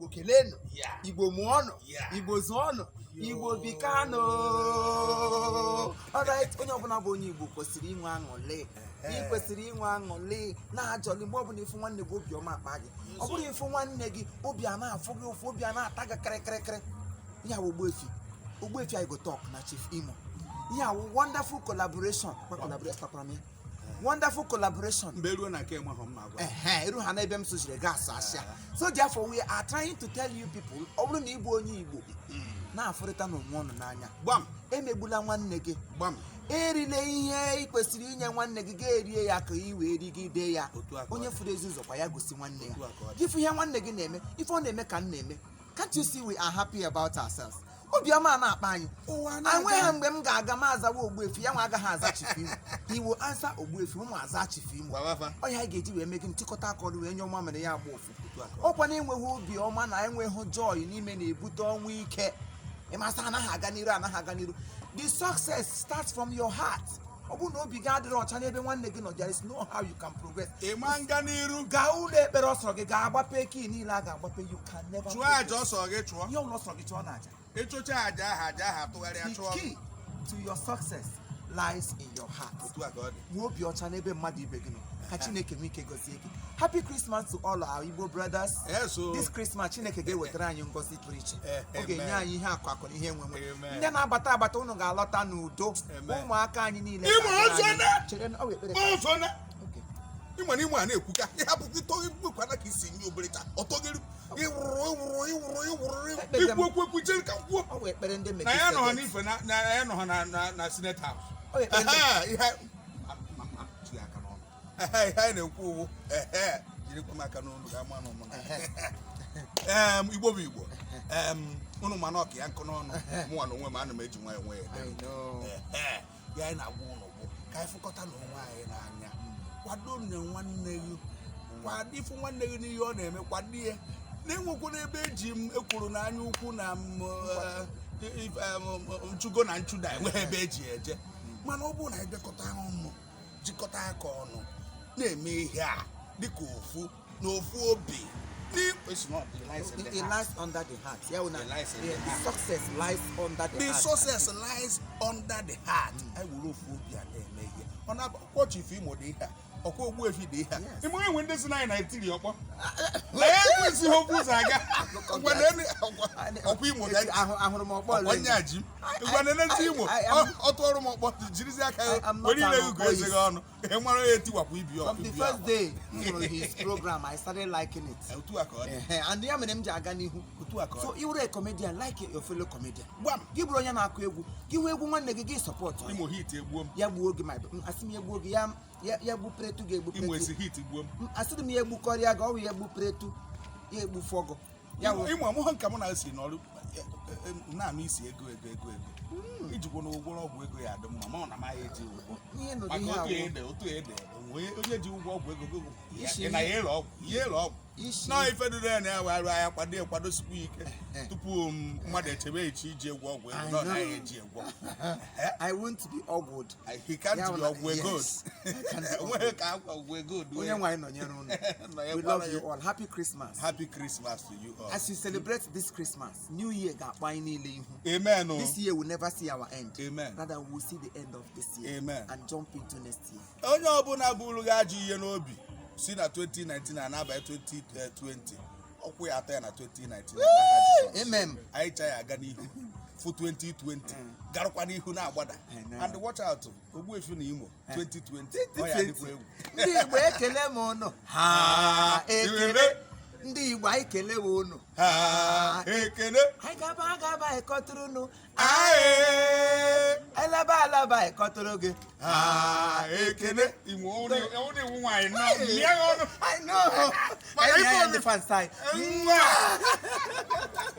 Igbo keleenụ. Yeah. Igbo mụọnụ. Yeah. Igbo zụọnụ. Igbo bikanụ. Alright, onye ọbụla bụ onye Igbo kwesịrị inwe aṅụrị. Ị kwesịrị inwe aṅụrị na-ajọli mgbe ọbụla ịfụ nwanne gị, obiọma akpa gị. Ọ bụrụ ịfụ nwanne gị, obi a na-afụ gị ụfụ, obi a na-ata gị kịrịkịrịkịrị. Ihe awụ Ogbuefi, Ogbuefi I Go Talk na Chief Imo. Ihe awụ wonderful collaboration. Kwa collaboration takwara m ya, wonderful collaboration. Mgbe eruo na nke enweghị mma agwa. Ehe, eru ha n'ebe m sojiri gas asịa. So therefore, we are trying to tell you people, ọ bụrụ na ị bụ onye Igbo, na-afụrịta n'onwe ọnụ n'anya. Gbam. Emegbula nwanne gị. Gbam. Erila ihe ị kwesịrị inye nwanne gị, ga-erie ya ka ị wee rigide ya. Otu a ka ọ Onye dị. furu ezi ụzọ kwa ya gosi nwanne ya. Otu a ka ọ dị. Gị fụ ihe nwanne gị na-eme, ife ọ na-eme ka m na-eme. Can't you see we are happy about ourselves? Obiọma na-akpa anyị. Ụwa na-aga. Enweghị mgbe m ga-aga m azawa Ogbuefi, ya nwa agaghị aza Chief Imo. He will answer Ogbuefi, ụmụ aza Chief Imo. Gwawafa. Ọnya anyị ga-eji wee mee gị nchịkọta aka ọrụ wee nye ọma mere ya agba ofu. Otu a ka ọ dị. Ọkwa na-enweghị obi ọma na enweghị joy n'ime na-ebute ọnwụ ike. Ịmasị anaghị aga n'iru, anaghị aga n'iru. The success starts from your heart. Ọ bụrụ na obi gị adịrị ọcha n'ebe nwanne gị nọ, there is no how you can progress. Ịma nga n'iru. Gaa ụlọ ekpere ọsọrọ gị, ga-agbape kii niile a ga-agbape, you can never Chụọ aja ọsọ gị chụọ. Ihe ọbụla ọsọrọ gị chụọ na aja. Ịchụcha aja ahụ, aja ahụ atụgharịa The chụọ. key to your success lies in your heart. Otu a ka ọ dị. Nwee obi ọcha n'ebe mmadụ ibe gị nọ, ka Chineke nwee ike gọzie gị. Happy Christmas to all our Igbo brothers. Yes, o. This Christmas, Chineke ga-ewetara anyị ngọzi pụrụ iche. Ọ ga-enye Amen. anyị ihe akụ akụ na ihe enwe enwe. Amen. Ndị na-abata abata, unu ga-alọta n'udo. Amen. Ụmụaka anyị niile Imo ga-abịara ọzọ anyị. na- Chere na- ọ bụ ekpere. Ọzọ na Okay. ịma na Imo a na-ekwuka ịhapụ ịtọ ikwana ka isi nye obere taa ọtọgịrị ịwụrụ ịwụrụ ịwụrụ ịwụrụ. Ekpere m. Ikwu okwu ekwu chere ka m kwuo. Ọ bụ ekpere ndị Na ya nọ ha Melchizedek. n'ife na ya nọ ha na Senate House. Ọ bụ ekpere ndị Ehe, ihe tinye aka n'ọnụ. Ehe, ihe anyị na-ekwu owu, ehe, jirikwa m aka n'ọnụ ga ama n'ụmụ na Igbo bụ Igbo. Unu ma na ọka ya nkụ n'ọnụ. Mụnwa na onwe m, ana m eji nwayọọ nwayọọ ede. I know. Ehe, ya anyị na-agwa ụnụ bụ ka anyị fụkọta n'onwe anyị n'anya, kwado na nwanne gị, kwado ịfụ nwanne gị n'ihe ọ na-eme, kwado ya na-enwekwana ebe eji m ekwuru n'anya ukwu na m nchugo na nchuda, enweghị ebe eji eje. Mana ọ bụrụ na anyị bịakọta ọnụ, jikọta aka ọnụ, na-eme ihe a dịka ofu na ofu obi. It's not, it lies in the It heart. lies under the heart. Yeah, It lies in the the heart. success lies under the The heart. success lies under the heart. Anyị were ofu obi a na-eme ihe ọ na-akpọ Chief Imo dị ihe a, ọkwa Ogbuefi dị ihe a. Yes. Ime enwe ndị si na anyị na-etiri ọkpọ na ya ekwesịghị okwu ụzọ aga. Ngwa ọkwa Imo ga Ahụrụ m ọkpọ ọkwa ole. nye ji m ngwa nene ntị Imo. Ọ tụọrọ m ọkpọ, jirizi aka ya I am not were ire an gị eze gị ọnụ, ihe mara ya etiwapụ ibi ọ From the ibi first akwa. day m hụrụ his program, I started liking it. Otu a ka ọ dị. Ehe, and ya mere m ji aga n'ihu. Otu a ka ọ So dị. ị were a comedian, like your fellow comedian. Gbam. Gị bụrụ onye na-akụ egwu, gị hụ egwu nwanne gị, gị support ya. Imo hit egbuo m. Ya gbuo gị, ma asị m ya gbuo gị, ya ya ya gbuperetu gị Imo egbuperetu. esi hit gbuo m. Asịrị m ya egbukọrịa gị, ọ bụ ya egbuperetu, ya egbufọ gị. Ya Imo wụ Imo amụghọ nka mụ na si n'ọrụ na-anụ isi ego ego ego ego ijikwa na ụgwọ ọgwụ ego ya adị mma, ma ọ na amaghị eji ụgwọ Ihe nụrụ maka ihe otu awụ. ede otu ede onwe onye ji ụgwọ ọgwụ ego ego Isi ị na ya ere ọgwụ ya ere ọgwụ Isi na ife dị na ya wee arụ anya kwado ya kwadosikwa ike tupu mmadụ echebe echi iji egwu ọgwụ ego na ọ naghị eji egwu. I won't be ọgwụd. He can't Ya be wụ na- ọgwụ ego. Yes, I can't be Onweghị ka akwa ọgwụ ego. Onye nwe anyị nọnyere unu. Nọnyekwara We love ya. you all. Happy Christmas. Happy Christmas to you all. As you celebrate this Christmas, New Year ga-akpọ anyị niile ihu. Amen o. This year will never see our end. Amen. Rather, we will see the end of this year Amen. and jump into next year. Onye ọbụla buru gị ajọ ihe n'obi si na 2019 a na-abanye 2020, ọkwụ ya atọ ya na 2019 n'aha Jizọs. Amen. Anyị cha ya aga n'ihu fụ 2020, garụkwa n'ihu na-agbada. I know. And watch out, Ogbuefi na Imo 2020, ọ ya dịkwa egwu. Ndị Igbo, ekele m ụnụ. Ha Ekele. ekele. Ndị Igbo, anyị kelewe ụnụ. Ha ekele. Anyị gaba agaba ịkọtụrụ unu. Ae. Elaba alaba ịkọtụrụ gị. Ha ekele. Imo ọ na-ewu nwaanyị na mịa ya ọnụ. I know. Maka Anyị ife na ya ndị fans anyị. Nwa.